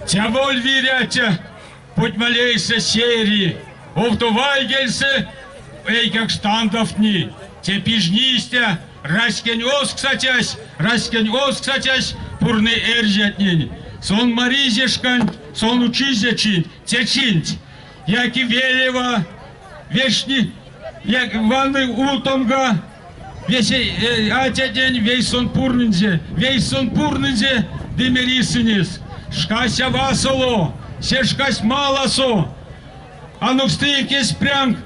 Те аволь вирь-атя потьмалейсэ сери, овто вайгельсэ эйкакш тандавтни. Те пижни истя раськень озксатясь, раськень озксатясь пурны эрзятнень. Сон маризе шканть, сон учизе чинть, те чинть. Яки велева, вешни, ванны утомга, весе атятнень вейс сон пурнынзе, вейс сон пурнынзе ды мери сынест: Шкась а васоло, се шкась маласо. Анокстынк эсь прянк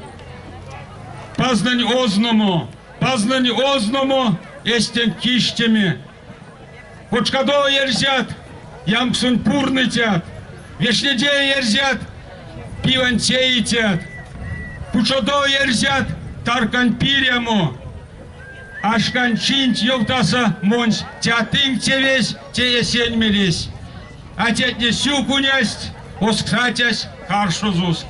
Пазнэнь озномо, Пазнэнь озномо эстенк киштеме. Кочкадо, эрзят, ямксонь пурныцят, вешнеде, эрзят, пивань теицят, кучодо, эрзят, таркань пирямо. А шкань чинть ёвтаса монсь тятынк тевесь, те эсень мелесь. Атятне сюкунясть, озксатясь каршозост.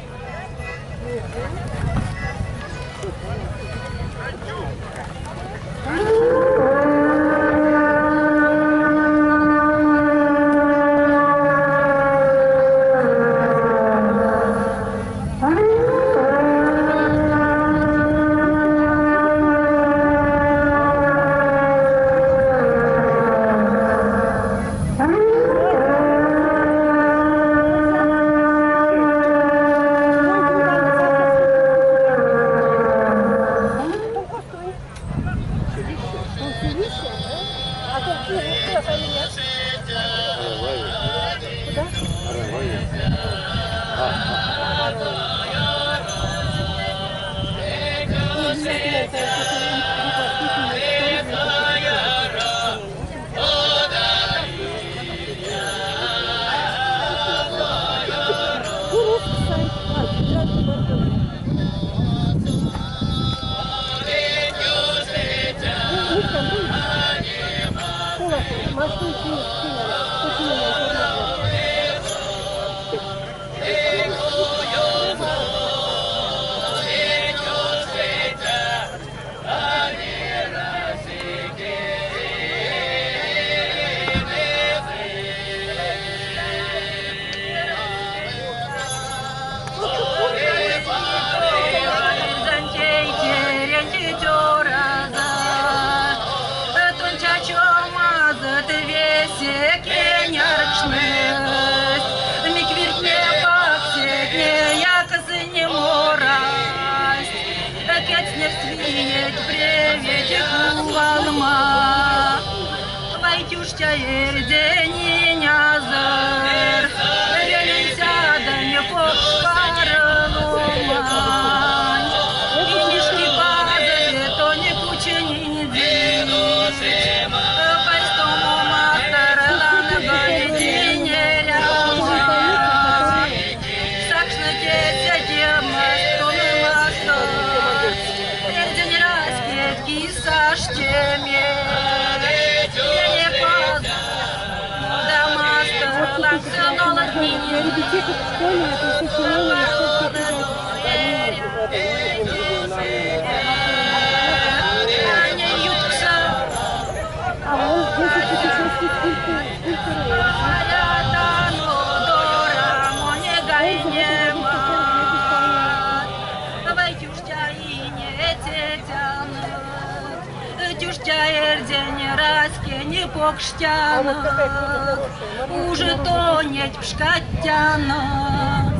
Уже тонеть пшкадтяно,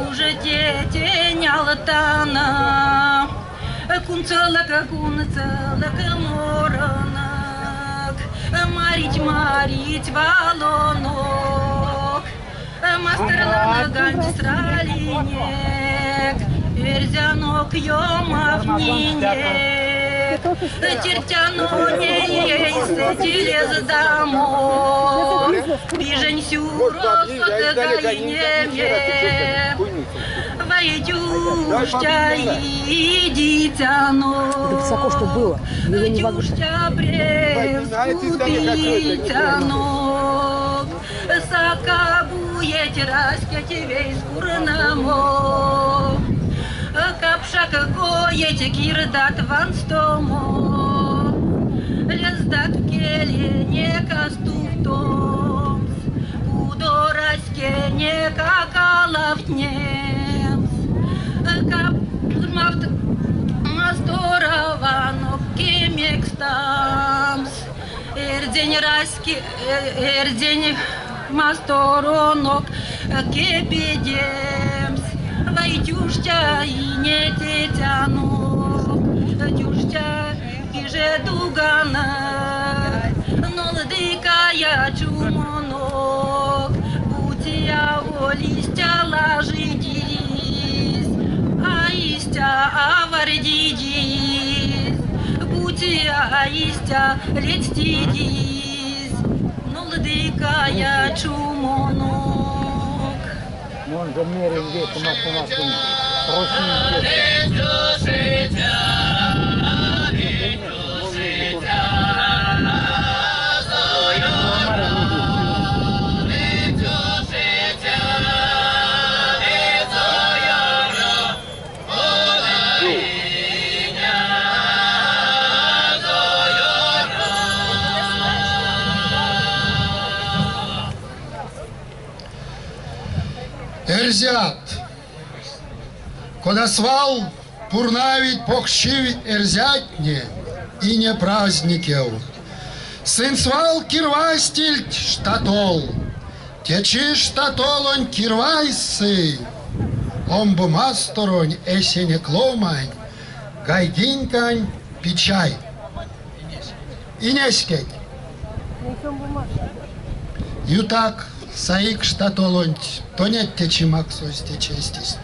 уже тетень алтано. Кунсолок, кунсолок, моронок, марить, марить валонок. Мастерланганть сралинек, эрзянок ёмавтнинек. Тертяно ней лездамо, пижень сюросо гайнеме. Вайтюштя идитяно, высоко, что было. Его не Тюштя превскутитяно, Сакабуеть раськеть вейс курнамо, Капшак коеть кирдат ванстомо, Лездат келене кастувтомс, Кудо раське. Тейтернекак калавтнемс. Кармавт мастораванок кемекстамс. Эрзянь раське, эрзянь масторонок кепедемс. Вай, тюштя, ине тетянок, тюштя, пиже дуганок, нолдыка-я чумонок, бути аволь истя лажидизь, а истя авардидизь, бути а истя ледстидизь, нолдыка-я чумонок. Он замерил вес массу России. Эрзят, кода свал пурнавить покшчив эрзятне ине праздникев. Сынь свал кирвастильть штатол. Течи штатолонть кирвайсы омбомасторонь эсенек ломань Гайгинькань Пичай. Инескеть. Ютак, саик штатолонть, тонеть течи максозь те честесь.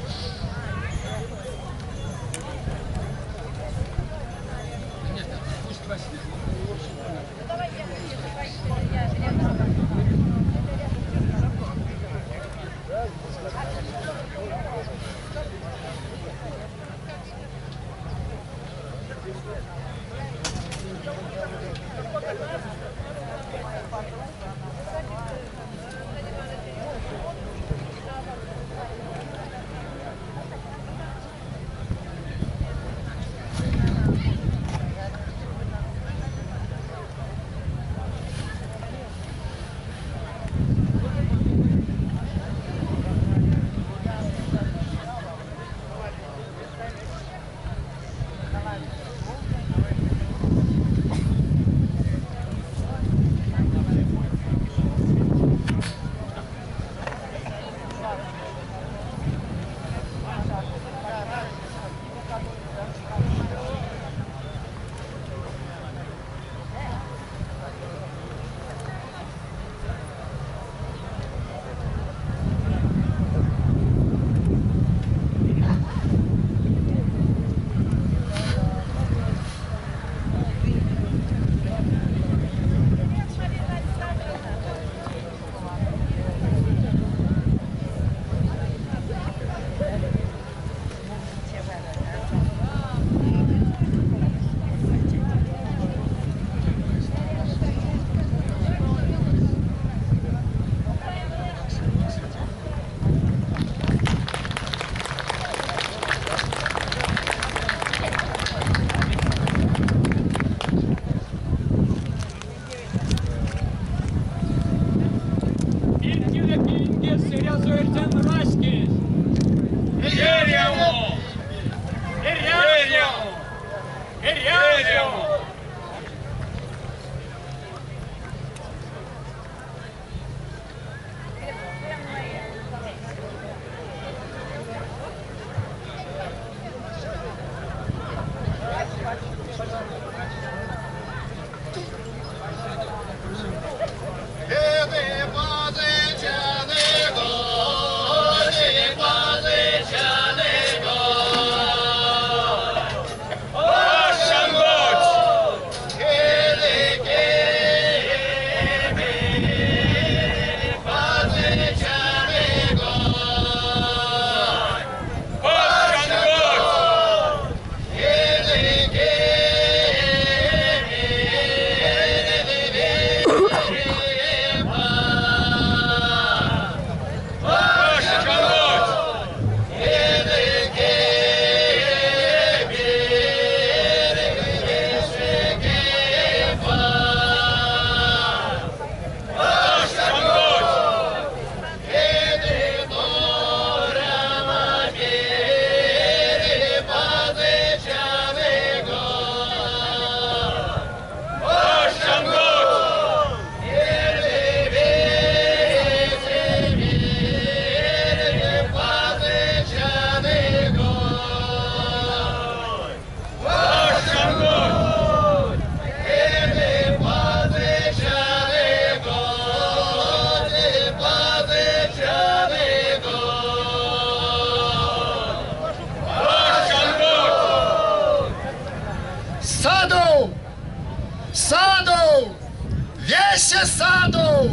садо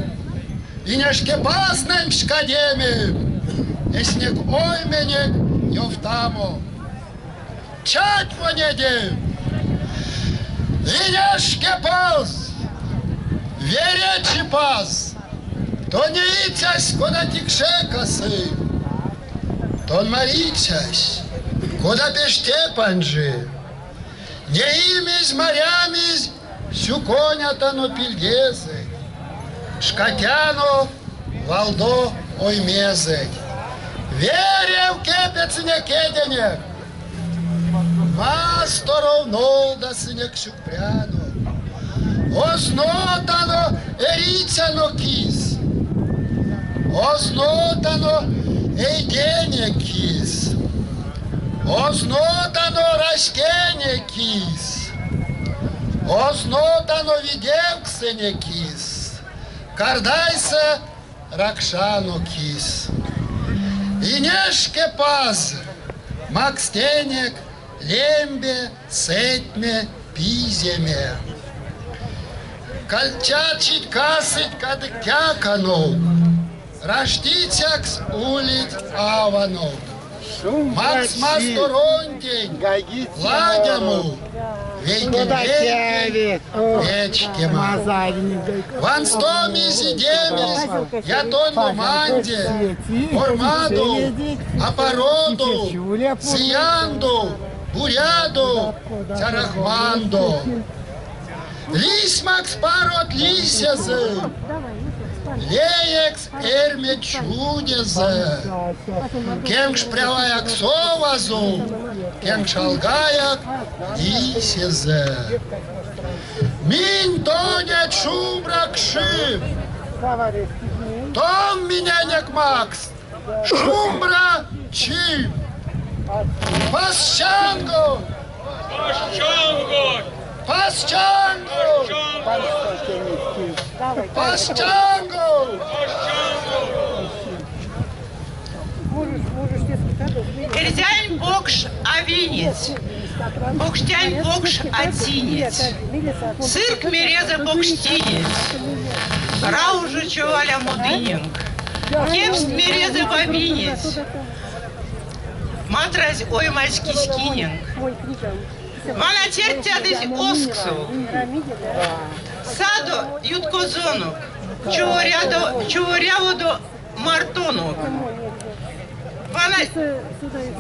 Инешкепазнэнь пшкадеме, Эсенек ойменек ёвтамо. Чатьмонеде! Инешкепаз! Вере Чипаз! Тонь неицясь, кода тикше касы, Тон марицясь, кода пеште панжи. Неимизь, марямизь, сюконятано пильгезэть, Пшкадтяно валдо оймезэть. Верев кепедьсынек кеденек, Масторов нолдасынек сюкпрянок. Ознотано эрицянок кис, Ознотано эйденек кис, Ознотано раськенек кис, Ознотано видевксэнек кис, Кардайсэ ракшанок кис. Инешкепаз, макст тенек лембе, сэтьме, пиземе. Чачить, касыть кадык тяканок, Раштыцякс улить аванок. Макст масторонтень ладямо, вейкень-вейкень вечкема. Ванстомизь идемизь ятонь ломанде, ормадо, апародо, зыяндо, бурядо, цярахмандо. Лисьмакс парот лисезэ, леекс эрьме чудезэ. Кенкш пряваяк совазо, кенкш алгаяк лисезэ. Минь тонеть шумбра кши, тон миненек макст шумбра чи. Пазчангодть! Пазчангодть! Пазчангодть! Эрзянь покш авинеть, Покштянь покш атинеть, Сырк мирезэ покштинеть, Раужо човаля модыненк, Кевксть мирезэ бабинеть, Матразь оймазь кискиненк. Вана тердтядызь озксов, Садо юткозонок, Човоряводо мартонок. Вана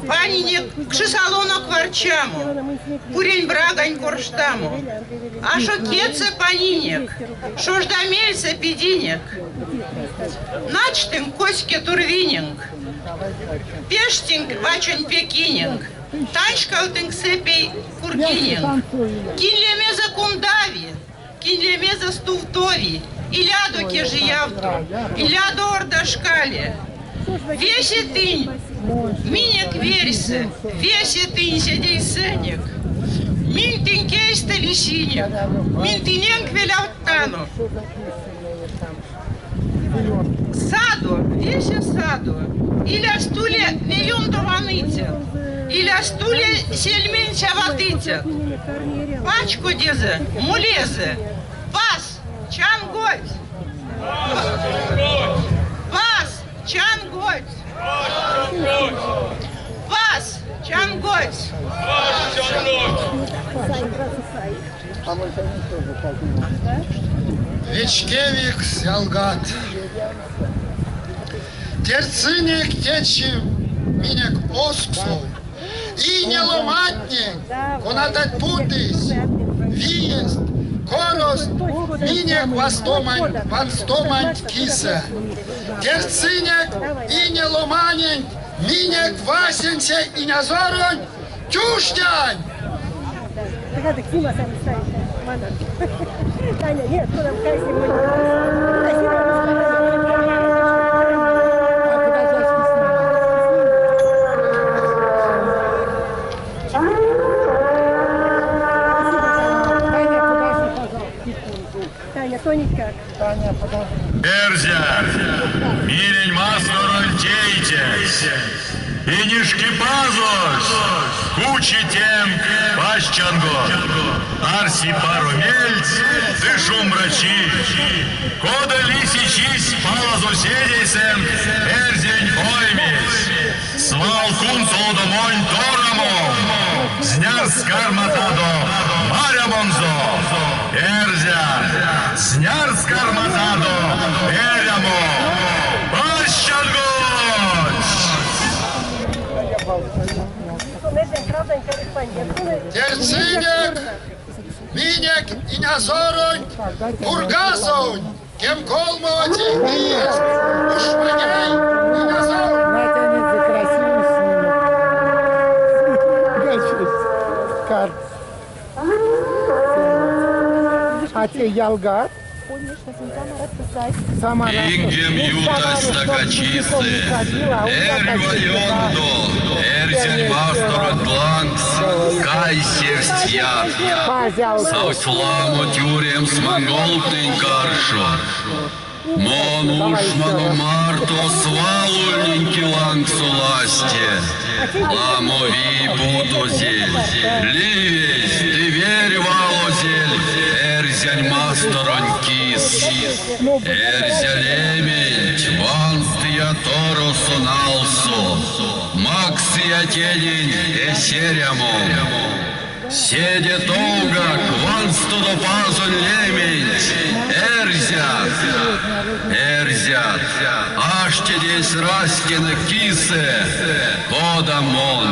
панине кшисалонок варчамо, пурень брагань корштамо. Ашо кедьсэ панинек, шожда мельсэ пидинек. Начтынк коське турвиненк, пештинк вачонь пекиненк, таньшкавтынк сэпей кургиненк. Кинь лемезэ кундави, кинь лемезэ стувтови, илядо кежиявто, илядо ордашкале. Весе тынь минек верьсэ, весе тынь седейсэнек. Минь тынк эйстэ лисинек, минь тыненк велявттано. Садо, весе садо, иляст уле ве ёндо ваныцят, иляст уле сельмень сявадыцят. Пачкодезэ, молезэ, Паз, чангодть! Паз, чангодть! Паз, чангодть! Вечкевикс ялгат! Тердьсынек течи минек озксов ине ломантнень, конатат путызь виест, корост минек ванстоманть кисэ. Тердьсынек ине ломаненть минек васенце инязоронть Тюштянь! Эрзят, минень масторонь теицясь! Инешкипазось кучи тенк пазчангот, арси паро мельть ды шумбрачи. Кода лиси чись палозо седейсэнк эрзянь оймесь, свал кунсолодо монь торамом, знярс карматадо марямонзо, эрзят, знярс карматадо эрямо. Пазчангодть! Тердьсынек минек инязоронть Пургазонь кемголмовоце иест Ушмодей инязор! А те ялгат? Пингем ютась стакачисэ, эрьва ёндо Эрзянь масторонть лангс кайсевсть ятт. Савсь ламо тюремс монголтнэнь каршо. Мон ушманом марто свал ульнинь ки лангсо ласте. Ламо вий путозель, ливезь ды верь валозель эрзянь масторонь кис. Эрзя лементь ванстыя торосо налсо, максыя тенень эсь эрямом. Седе товгак ванстодо Пазонь лементь, эрзят! Эрзят, аштеде эсь раськенек кисэ, кода мон!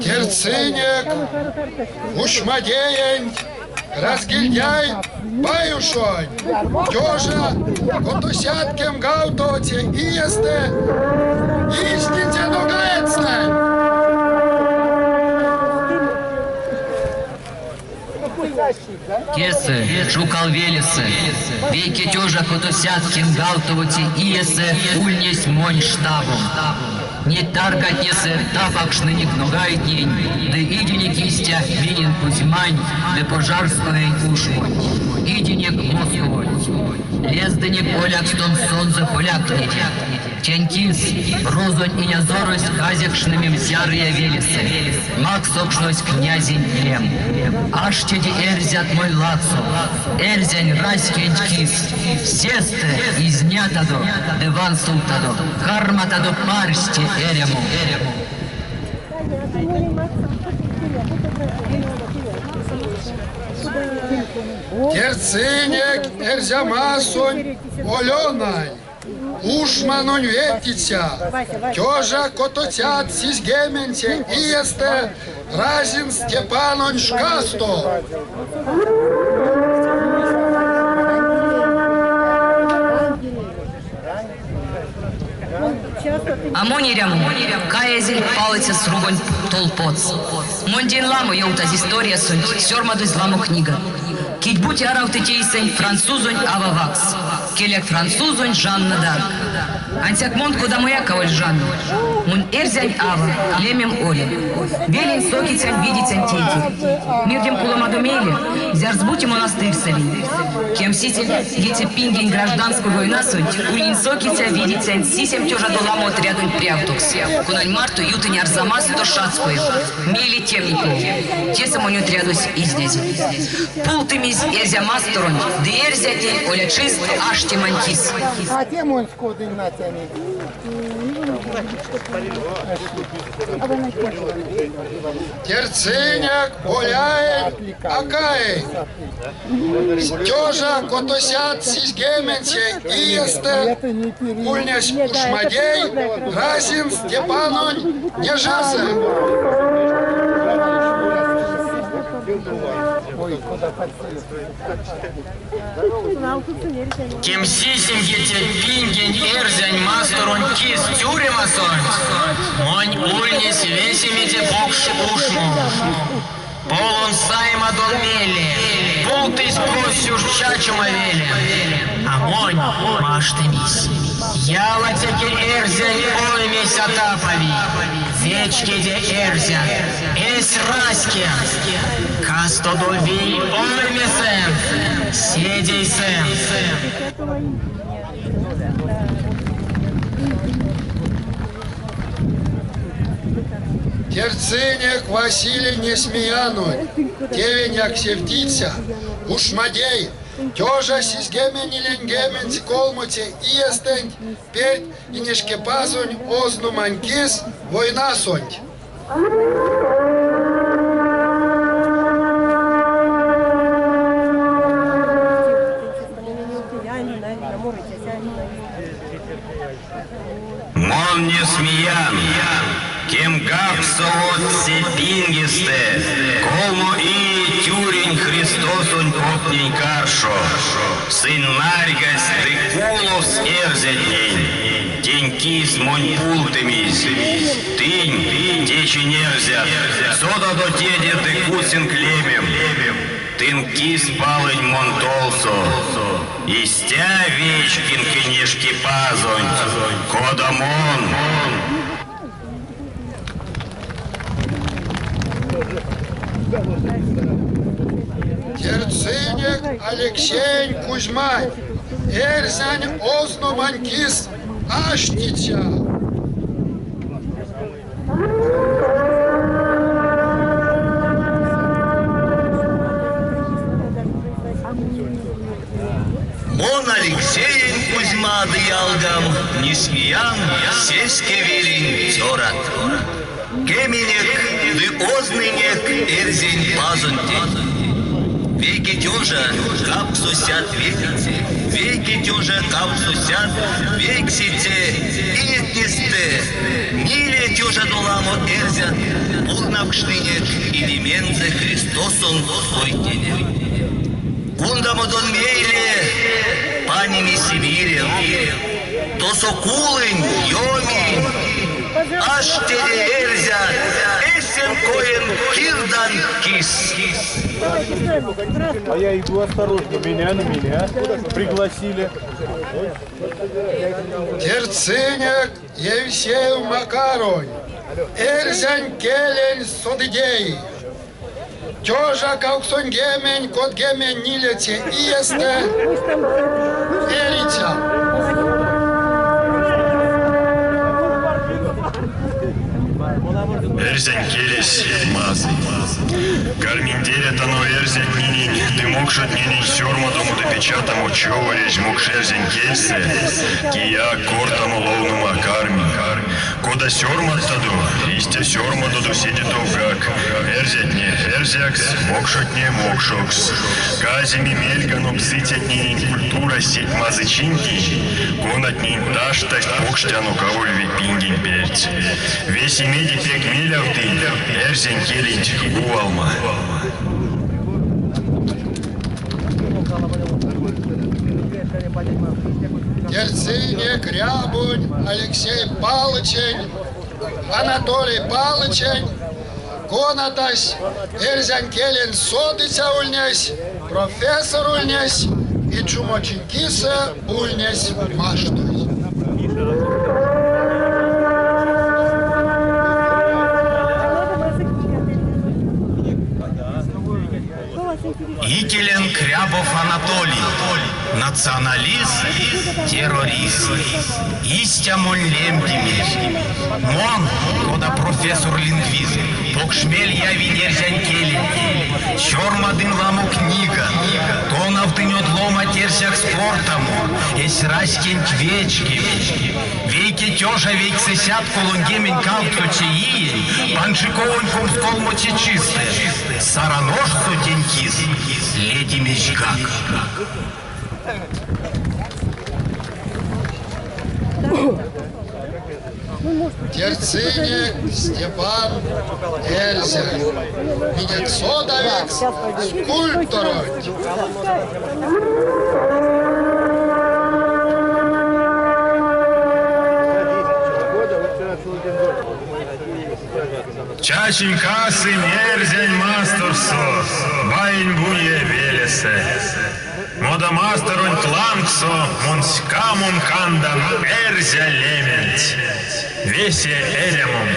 Тердьсынек Ушмодеенть Разгильдяй Баюшонь 1598 иестэ изнизе ногаецтнэнь. Тесэ, Чукал велесэ, вейке 1698 иесэ ульнесь монь штабом. Неть таркатнесэ тапакшнынек ногайтнень ды идинек истя Минин Кузьмань ды Пожарскоень ушмонть. Идинек Московонть. Лездынек олякстомс сонзэ поляктнеде. Тень кис рузонь инязорось казекшнымим зярыя велесэ, максокшнось князень лем. Аштеде эрзят монь ладсо, эрзянь раськенть кис, сестэ изнятадо ды ванстовтадо, карматадо парсте эрямо. Тердьсынек Эрзямасонь Олёнань. Ушманонь ветиця, 1690 иестэ Разин Степанонь шкасто. А монь эрямом каязель палыця сругонь тол потс. Мондень ламо ёвтазь историясонть сёрмадозь ламо книга. Кить-бути аравтыть эйсэнь французонь ава ваксс, келя французонь Жанна д'Арк. Ансяк мон кодамояк аволь Жанна. Мон эрзянь ава, лемем Оля. Велень сокицянь-видицянь тейтерь. Мирдем куломадо мейле, зярс-бути монастырьсэлинь. Кемсисемге пингень гражданской войнасонть ульнинь сокиця-видицянь сисем тёжадо ламо отрядонь прявтокс, конань марто ютынь Арзамассто Шацкоев, мейле Темниковав. Тесэ монь отрядось изнязель. Пултымизь эрзя масторонть ды эрзятнень олячист аштемань кис. А те монсь кодынь натяни. Тердьсынек Оляень Акаень. 1690 иестэ ульнесь Ушмодей Разин Степанонь нежезэ. Кемсисемгете пингень эрзянь масторонь кис тюремасонть монь ульнесь весемеде покш ушмо. Полонс саемадон мейле пултызь Косюш чачома велем. А монь маштымизь. Ялатеке эрзянь оймесь а тапави. Вечкеде эрзят, эсь раськенк, кастодо вий оймесэнк, седейсэнк. Терцинек Василий Несмеянонь, тевень яксевтиця, ушмодей, тёжа 73 иестэнть перть Инешкипазонь озномань кис войнасонть. Мон Несмеян, 88-це пингестэ, 3 иеть тюринь Христосонь попнень каршо, сынь нарьгасть ды куловтсть эрзятнень, тень кис монь пултымизь. Тынь, течинь эрзят, содадо теде ды куцинк лемем. Тынк кис палынь мон толсо. Истя вечкинк Инешкипазонть, кода мон. Терцинек Алексеень Кузьмань, эрзянь озномань кис аштиця. Мон Алексеень Кузьма ды ялгам Несмеян Сеське велень цёрат. Кеминек ды ознынек эрзянь Пазонтень. 1805 1809 иетнестэ 4 тёжадо ламо эрзят пурнавкшнынек идемензэ Христосонь койтненень. Кундамодон мейле панимизь Сибирев. Тосо кулынь, ёминь. Аштеде, эрзят, эсенк коенк кирданть кис. А я иду осторожно, меня на меня пригласили. Терцинек Евсей Макаронь, эрзянь келень содыдей. 1884 иестэ эриця. Эрзянь келесь мазый. Карминдерятано эрзятненень ды мокшотненень сёрмадомо ды печатамо човорязь мокшэрзянь кельсэ, кияк кортамо, ловномо а карми. Кода сёрмадтадо, истя сёрмадодо седе товгак: эрзятне – эрзякс, мокшотне – мокшокс. Каземе мельганок сыцятненень культурась сеть мазычинтень, конатнень таштасть покштянок аволь ве пингень перть. Весемеде пек мелявтынь эрзянь келенть кувалма. Терцинек Рябунь Алексей Палычень, Анатолий Палычень, конатась эрзянь келень содыця ульнесь, профессор ульнесь и чумочинь кисэ ульнесь маштозь. Икеленк Рябов Анатолий, националист, террорист. Истя монь лемдимизь. Мон, кода профессор-лингвист, покш мель явинь эрзянь келентень. Сёрмадынь ламо книгат, тонавтынь од ломанть эрзякс кортамо, эсь раськенть вечкеме. 1938 иень панжиковонь 23 чистэ Саран ошсо тень кис ледимизьгак. Терцинек Степан Эрьзя, минек содавикс скульпторонть. Чачинь-касынь Эрзянь Масторсо, Баеньбуе велесэ. Модамасторонть лангсо мон ськамон кандан Эрзя лементь. Весе эрямом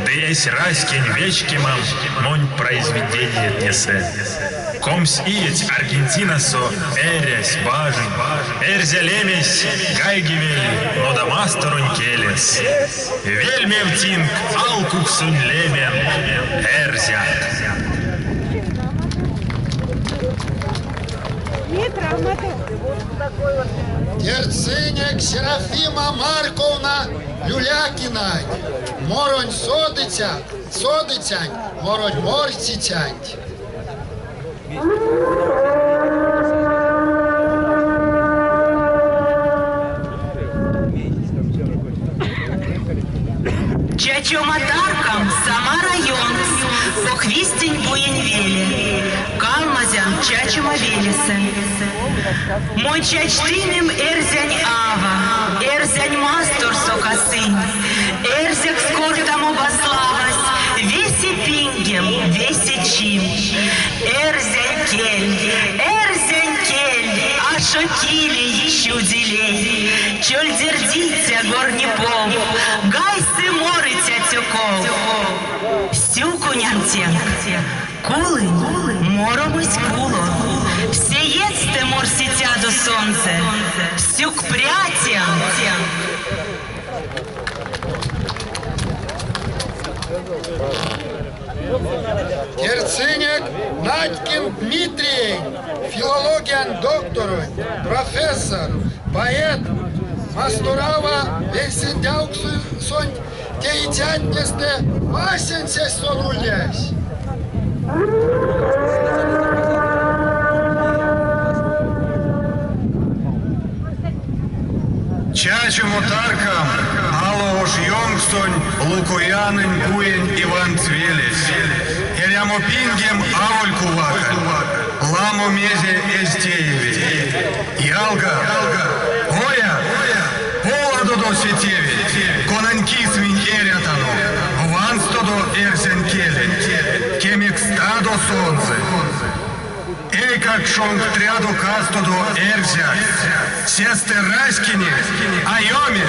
ды эсь раськень вечкемам монь произведениятнесэ. 20 иеть Аргентинасо эрязь бажинь, Эрзя лемесь гайгевель модамасторонь келес. Вельмевтинк алкуксонь леменк, эрзят! Тердьсынек Серафима Марковна Люлякинань, моронь содыця, содыцянть, моронь морсицянть. Чачома таркам Самара ёнкс, Похвистень буень веле, калмазян чачома велесэ. Мон чачтымим эрзянь ава, эрзянь масторсо касынь, эрзякс кортамо баславазь весе пингем, весе чим. Эрзянь кель, эрзянь кель, ашо килей, чуди лей, чольдердиця горнипов, гайсэ морыця цёков. Сюконян тенк, кулынь, моромось куло, сеедьстэ морсетядо сонзэ, сюкпря тенк! Тердьсынек Надькин Дмитриень, филологиянь докторонть, профессор, поэт, Масторава вейсэндявксонть теицятнестэ васенцесь сон ульнесь. Чачома таркам Алоош ёнксонь Лукоянонь буень Иванцвелесь. Эрямопингем аволь кувака, ламо мезе эзь тееве. Ялгат, оят, поладодо се тевенть, конань кис минь эрятано, ванстодо эрзянь келенть, кемекстадо сонзэ. Эйкакшонк трядо-кастодо эрзякс, сестэ раськенек а ёми!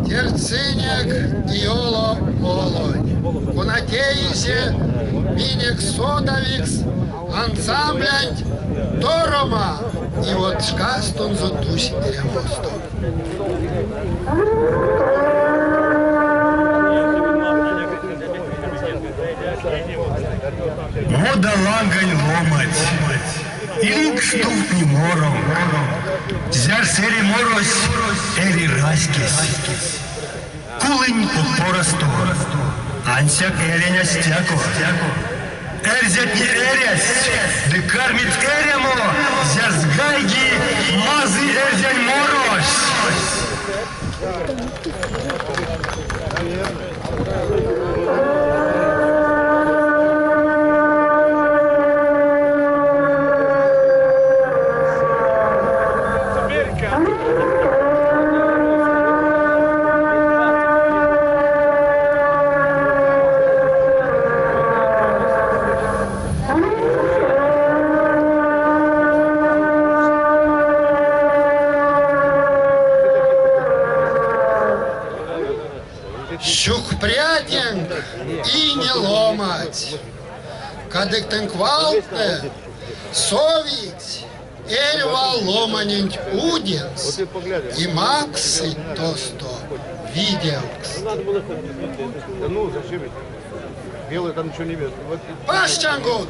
Тердьсынек Иоло Олонь, кона теизе минек содавикс ансамблянть Торома, и од шкастонзо тусь эрямосто. Мода лангонь ломанть, илинк стувтне моронк, зярс эри морось, эри раськесь. Кулынь порасто, ансяк эринь а стяко. Эрзятне эрясть ды кармить эрямо, зярс гайги мазый эрзянь морось. Сюкпря тенк ине ломанть! Кадык тынк валтнэ совить эрьва ломаненть удемс и максыть тосто видевкст. Пазчангот!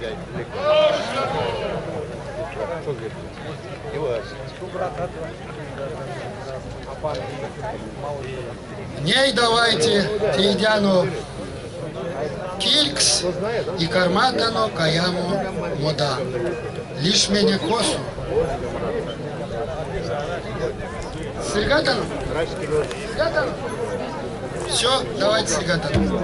Ней давайте тейтяно кирькс и карматано каямо мода. Лишмене косо. Сырьгатано? Сырьгатано? Все, давайте сырьгатано.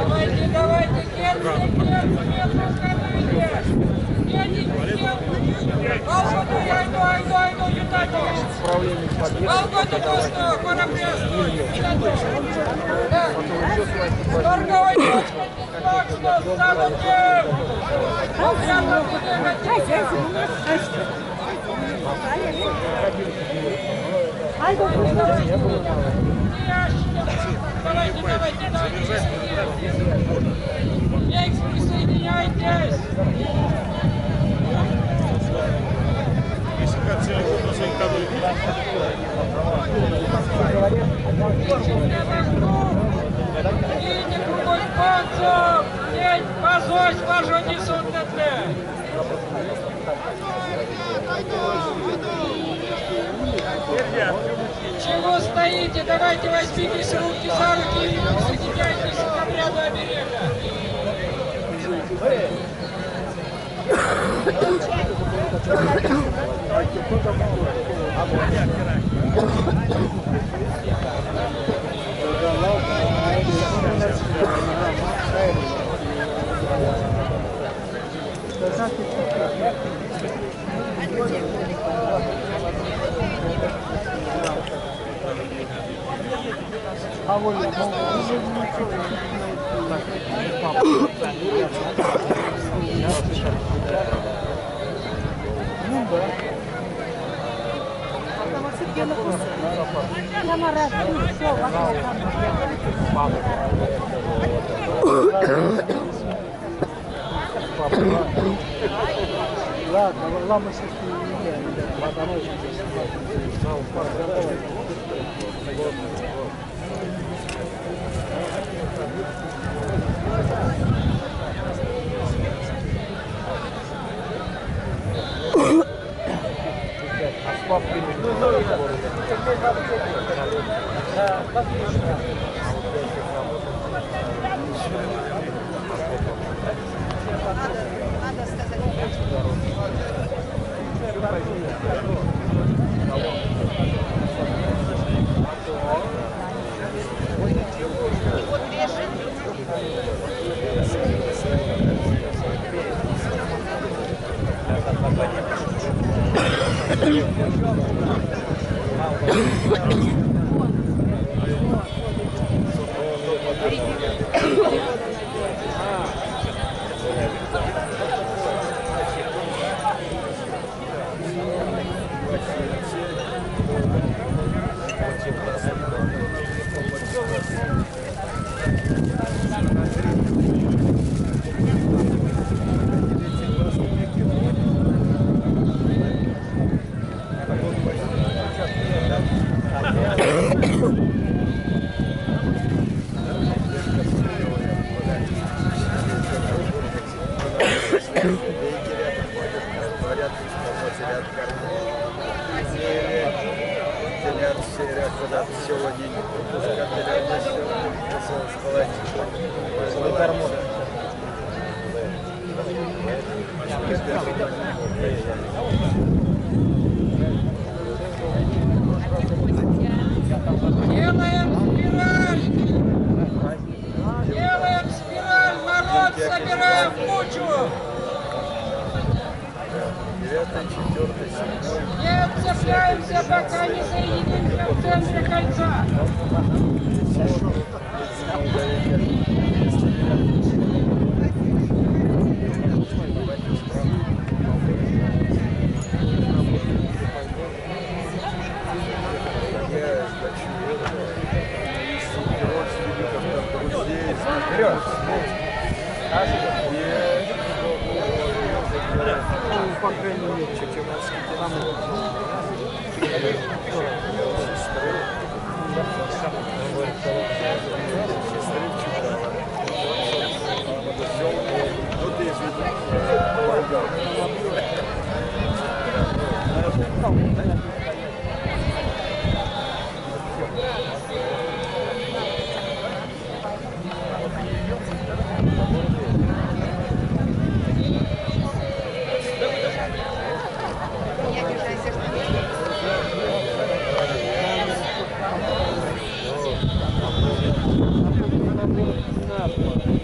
Давайте, давайте, Давайте, давайте, давайте. Присоединяйтесь! Чего стоите? Давайте возьмитесь руки за руки и присоединяйтесь к обряду оберега. Ладно, лама Надо сказать. Вот режет. Делаем спираль! Делаем спираль! Народ собираем в кучу! Не отцепляемся, пока не соединимся в центре кольца! Thank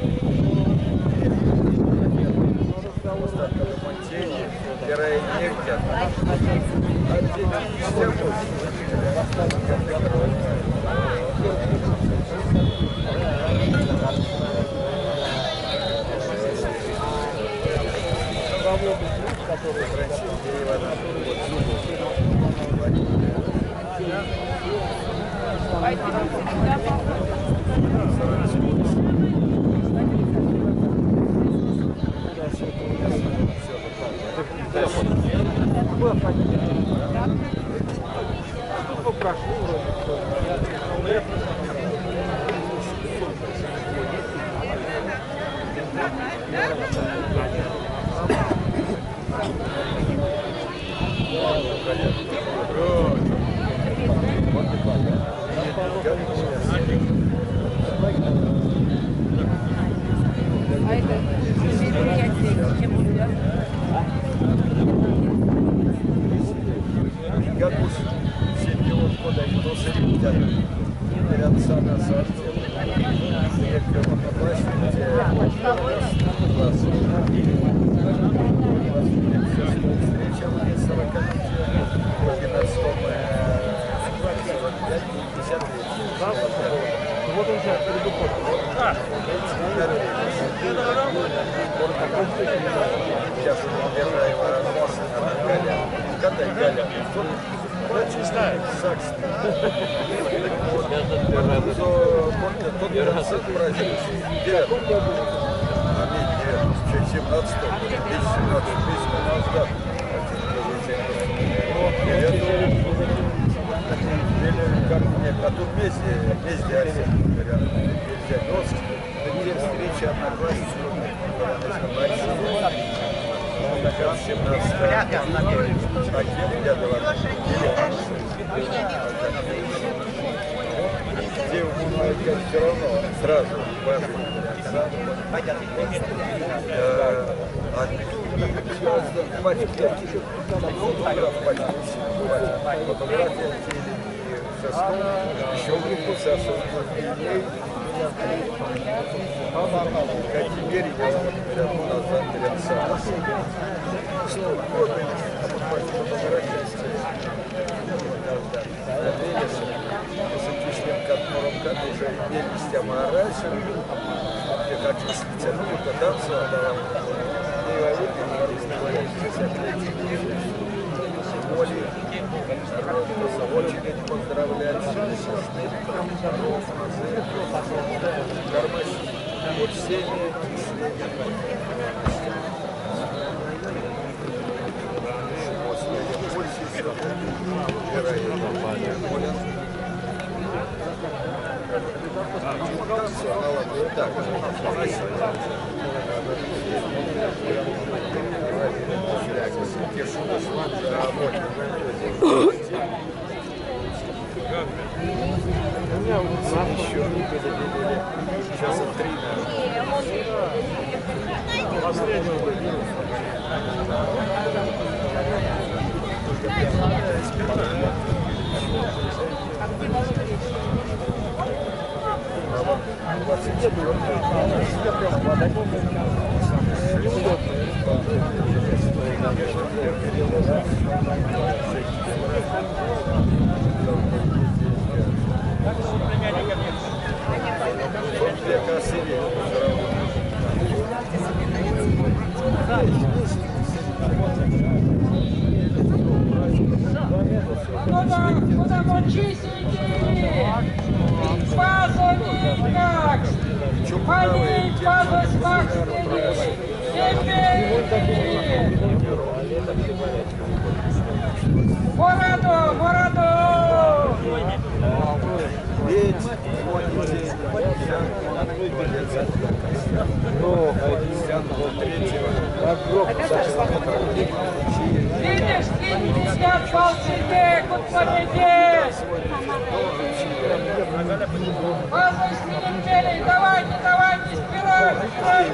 Давайте, давайте, спирай, спирай,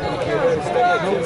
спирай.